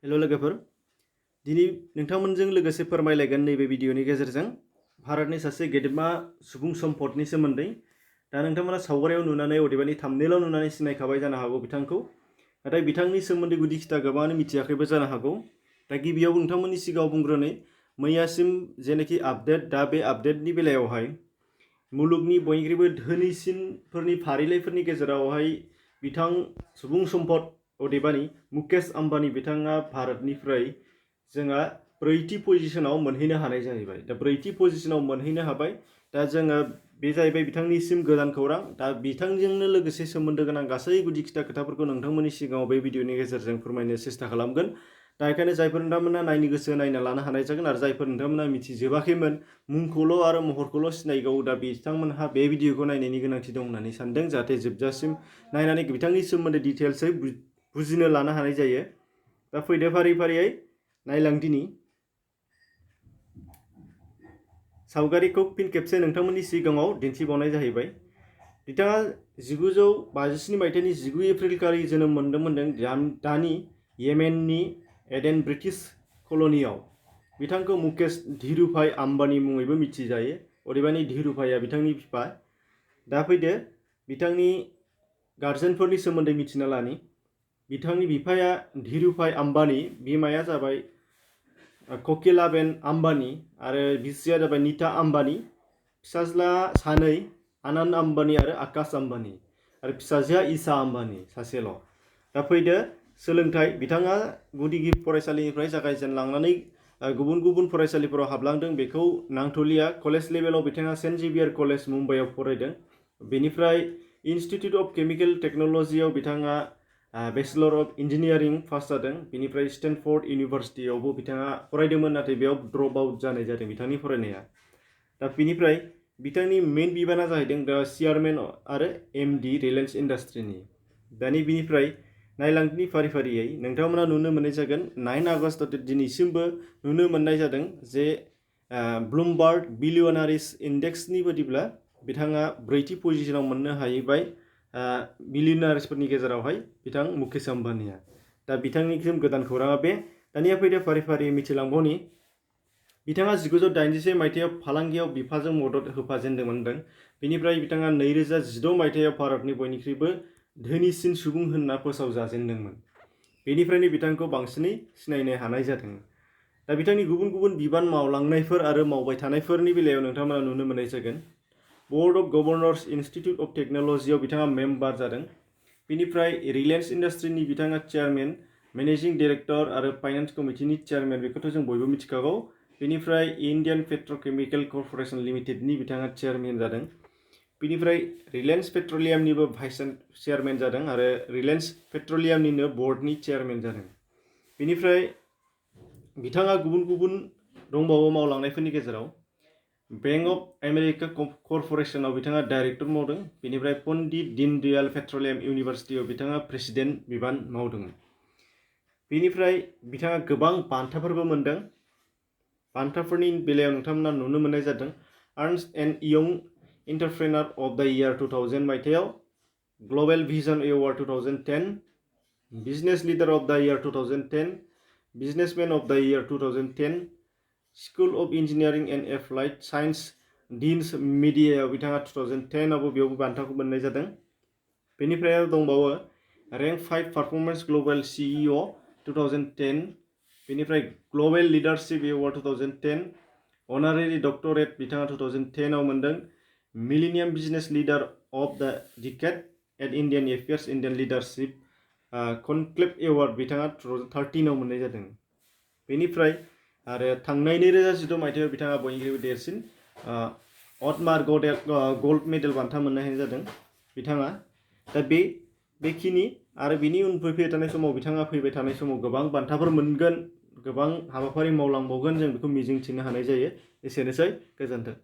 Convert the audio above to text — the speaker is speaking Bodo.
हेलो लोगोफोर दिनै नोंथांमोनजों लोगोसे फोरमायलायगोन नैबे भिडिअनि गेजेरजों भारतनि सासे गेदेमा सुबुं सम्पदनि सोमोन्दै दा नोंथांमोना सावगारियाव नुनानै अदेबानि थाम्बनेइलाव नुनानै सिनायखाबाय जानो हागौ बिथांखौ नाथाय बिथांनि सोमोन्दै गुदि खिथा गोबाङानो मिथियाखैबो जानो हागौ दा गिबियाव नोंथांमोननि सिगाङाव बुंग्रोनै मैयासिम जेनाखि आपडेट दा बे आपडेटनि बेलायावहाय मुलुगनि बयनिख्रुइबो धोनिसिनफोरनि फारिलाइफोरनि गेजेरावहाय बिथां सुबुं सम्पद अदेबानि मुकेश आम्बानी बिथाङा भारतनिफ्राय जोंहा ब्रैथि पजिशनाव मोनहैनो हानाय जाहैबाय दा ब्रैथि पजिशनाव मोनहैनो हाबाय दा जोङो बे जाहैबाय बिथांनिसिम गोदान खौरां दा बिथांजोंनो लोगोसे सोमोन्दो गोनां गासै गुदि खिथा खोथाफोरखौ नोंथांमोननि सिगाङाव बे भिडिअनि गेजेरजों फोरमायनो सेस्था खालामगोन दा बेखायनो जायफोर नोंथांमोना नायनो गोसो नायना लानो हानाय जागोन आरो जायफोर नोंथांमोना मिथिजोबाखैमोन मुंखौल' आरो महरखौल' सिनायगौ दा बिथांमोनहा बे भिडिअखौ नायनायनि गोनांथि दं होननानै सानदों जाहाथे जोबजासिम नायनानै बिथांनि सोमोन्दै डिटेल्सै बुजिनो लानो हानाय जायो दा फैदो फारि फारियै नायलांदिनि सावगारिखौ फिन खेबसे नोंथांमोननि सिगाङाव दिन्थिबावनाय जाहैबाय बिथाङा 1957 मायथाइनि 19 एप्रिल खालि जोनोम मोनदों दानि येमेननि एडेन ब्रिटिश कल'नियाव बिथांखौ मुकेश धीरुभाई आम्बानी मुङैबो मिथिजायो अदेबानि धीरुभाईया बिथांनि बिफा दा फैदो बिथांनि गार्जेनफोरनि सोमोन्दै मिथिना लानि बिथांनि बिफाया धीरुभाई आम्बानी बिमाया जाबाय ककिलाबेन आम्बानी आरो बिसिया जाबाय नीता आम्बानी फिसाज्ला सानै आनन्द आम्बानी आरो आकाश आम्बानी आरो फिसाजोआ ईशा आम्बानी सासेल' दा फैदो सोलोंथाइ बिथाङा गुदि फरायसालिनिफ्राय जागायजेनलांनानै गुबुन गुबुन फरायसालिफोराव हाबलांदों बेखौ नांथ'लिया कलेज लेभेलाव बिथाङा सेन्ट जेभियार कलेज मुम्बाइआव फरायदों बेनिफ्राय इन्स्टिटिउट अफ केमिकेल टेक्न'लजियाव बिथाङा बेचलर अफ इन्जिनियारिं पास जादों बेनिफ्राय स्टेनफर्ड इउनिभार्सिटियावबो बिथाङा फरायदोंमोन नाथाय बेयाव ड्रप आउट जानाय जादों बिथांनि फरायनाया दा बेनिफ्राय बिथांनि मेन बिबाना जाहैदों दा चेयारमेन आरो एमडी रिलायन्स इन्डास्ट्रिनि दानि बिनिफ्राय नायलांदिनि फारि फारियै नोंथांमोना नुनो मोननाय जागोन 9 आगस्ट दिनैसिमबो नुनो मोननाय जादों जे ब्लुमबार्ग बिलियनारिस इन्डेक्सनि बादिब्ला बिथाङा ब्रैथि पजिशनाव मोननो हाहैबाय बिलियनारिसफोरनि गेजेरावहाय बिथां मुकेश आम्बानीया दा बिथांनिसिम गोदान खौराङा बे दानिया फैदो फारि फारि मिथिलांबावनि बिथाङा 1986 मायथाइयाव फालांगियाव बिफाजों मदद होफाजेनदोंमोन बेनिफ्राय बिथाङा 2016 मायथाइयाव भारतनि बयनिख्रुइबो धोनिसिन सुबुं होनना फोसावजाजेनदोंमोन बेनिफ्रायनो बिथांखौ बांसिनै सिनायनो हानाय जादों दा बिथांनि गुबुन गुबुन बिबान मावलांनायफोर आरो मावबाय थानायफोरनि बेलायाव नोंथांमोना नुनो मोननाय जागोन board of governors institute of टेक्न'लजियाव बिथाङा मेम्बार जादों बेनिफ्राय रिलायन्स इन्डास्ट्रिनि बिथाङा चेयारमेन मेनेजिं डाइरेक्टर आरो फाइनान्स कमिटिनि चेयारमेन बेखौथ' जों बयबो मिथिखागौ बेनिफ्राय इन्डियान पेट्रकेमिकेल कर्परेसन लिमिटेडनि बिथाङा चेयारमेन जादों बेनिफ्राय रिलायन्स पेट्रलियामनिबो भाइस चेयारमेन जादों आरो रिलायन्स पेट्रलियामनिनो बोर्डनि चेयारमेन जादों बेनिफ्राय बिथाङा गुबुन गुबुन दंबावो मावलांनायफोरनि गेजेराव बैंक अफ आमेरिका कर्परेसनाव बिथाङा डाइरेक्टर मावदों बेनिफ्राय पन्डित दीनदयाल पेट्रलियाम इउनिभार्सिटियाव बिथाङा प्रेसिडेन्ट बिबान मावदोंमोन बेनिफ्राय बिथाङा गोबां बान्थाफोरबो मोनदों बान्थाफोरनि बेलायाव नोंथांमोना नुनो मोननाय जादों Ernst and Young entrepreneur of the year 2000 मायथाइयाव global vision award 2010 business leader of the year 2010 businessman of the year 2010 school of engineering and applied science deans मिडियायाव बिथाङा 2010 आवबो बेयावबो बान्थाखौ मोननाय जादों बेनिफ्राय दंबावो रेंक 5 पारफर्मेन्स ग्लबेल सीईओ 2010 बेनिफ्राय global leadership award 2010 honorary doctorate बिथाङा 2010 आव मोनदों millennium business leader of the decade at Indian Affairs Indian leadership conclave award बिथाङा 2013 आव मोननाय जादों बेनिफ्राय आरो थांनाय 2016 मायथाइयाव बिथाङा बयनिख्रुइबो देरसिन अटमार गल्ड मेडेल बान्था मोननो जादों बिथाङा दा बेखिनि आरो बिनि उन फैबाय थानाय समाव बिथाङा फैबाय थानाय समाव गोबां बान्थाफोर मोनगोन गोबां हाबाफारि मावलांबावगोन जों बेखौ मिजिंथिनो हानाय जायो एसेनोसै गोजोन्थों